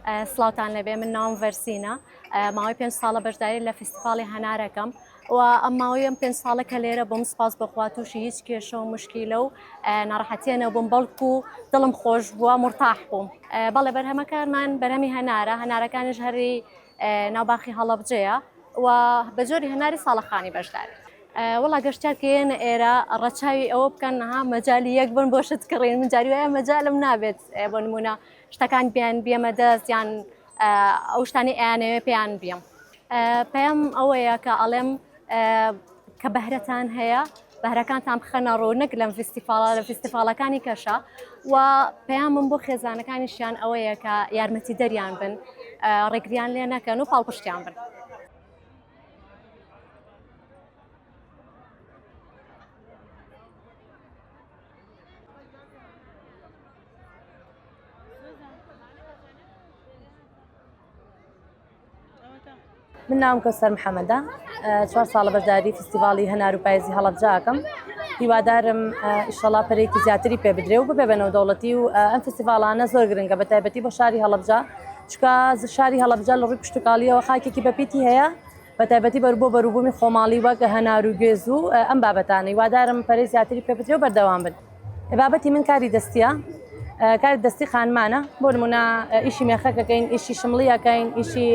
سڵاوتان لێبێ من ناوم ڤەرسینە ماوەی پێنج ساڵە بەشداری لە فیستیڤاڵی هەنارەکەم و ئەم ماوەی ئەم پێنج ساڵە کە لێرە بووم سپاس بەخوا تووشی هیچ کێشە و مشکیلە و ناڕەحەتیە نەبووم بەڵکو دڵم خۆش بووە مورتاح بووم بەڵێ بەرهەمەکانمان بەرهەمی هەنارە هەنارەکانیش هەری ناو باخی هەڵەبجەیە و بە جۆری هەناری ساڵەخانی بەشداری وەڵا گەشتیار کە یەنە ئێرە ڕەچاوی ئەوە بکەن ها مەجالی یەک بن بۆ شت کڕین من جاری وایە مەجالم نابێت بۆ نمونە شتەکان بیان بیەمە دەست یان ئەو شتانی ئەیانەوێ پێیان بیەم پەیام ئەوەیە کە ئەڵێم کە بەهرەتان هەیە بەهرەکانتان بخەنە ڕوو نەک لەم فیستیفاڵە لە فیستیفاڵەکانی کەشە و پەیامم بۆ خێزانەکانیشیان ئەوەیە کە یارمەتی دەریان بن ڕێگریان لێ نەکەن و پاڵپشتیان بن. من ناوم کەوسەر محەممەدە چوار ساڵە بەشداری فیستیڤاڵی هەنار و پایزی هەڵەبجە ئەکەم هیوادارم ئیشەڵا پەرێکی زیاتری پێ بدرێ و ببێ بە نێودەوڵەتی و ئەم فیستیڤاڵانە زۆر گرنگە بە تایبەتی بۆ شاری هەڵەبجە چکە شاری هەڵەبجە لە ڕووی کشتتوکاڵیەوە خاکێکی بەپیتی هەیە بە تایبەتی بەر بۆ بەروبوومی خۆماڵی وەک هەنار و گوێز و ئەم بابەتانە هیوادارم پەرەی زیاتری پێ بدرێ و بەردەوام بن. بابەتی من کاری دەستیە کاری دەستی خانمانە بۆ نمونە ئیشی مێخەکەکەین ئیشی شمڵیەکەین ئیشی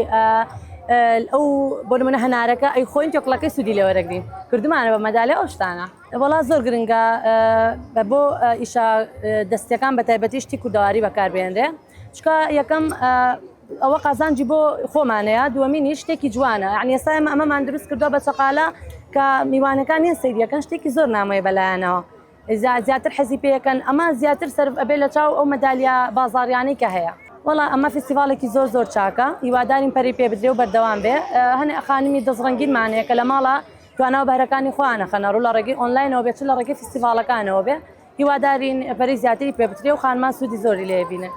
ئەو بۆ نمونە هەنارەکە ئەی خۆین تۆکڵەکەی سوودی لێوەرەگرین کردمانە بە مەدالیا ئەو شتانە وەڵا زۆر گرنگە بۆ ئیشە دەستیەکان بە تایبەتی شتی کوردەواری بەکاربێنرێ چکە یەکەم ئەوە قازانجی بۆ خۆمانەیە دووەمینی شتێکی جوانە یعنی ئێستا ئێمە ئەمەمان دروست کردووە بە چەقالە کە میوانەکان یەن سەیریەکەن شتێکی زۆر نامۆیە بەلایەنەوە زیاتر حەزی پێەکەن ئەمە زیاتر سەرف ئەبێ لە چاو ئەو مەدالیا بازاڕیانەی کە هەیە وەڵا ئەمە فیستیڤاڵێکی زۆر زۆر چاکە هیوادارین پەری پێ بدرێ و بەردەوام بێ هەنێ خانمی دەستڕەنگینمان هەیە کە لە ماڵە توانا و بەهرەکانی خۆیان ئەخەنە ڕوو لە ڕێگەی ئۆنلاینەوە بێ چ لە ڕێگەی فیستیڤاڵەکانەوە بێ هیوادارین پەرەی زیاتری پێ بدرێ و خانمان سوودی زۆری لێ بینن.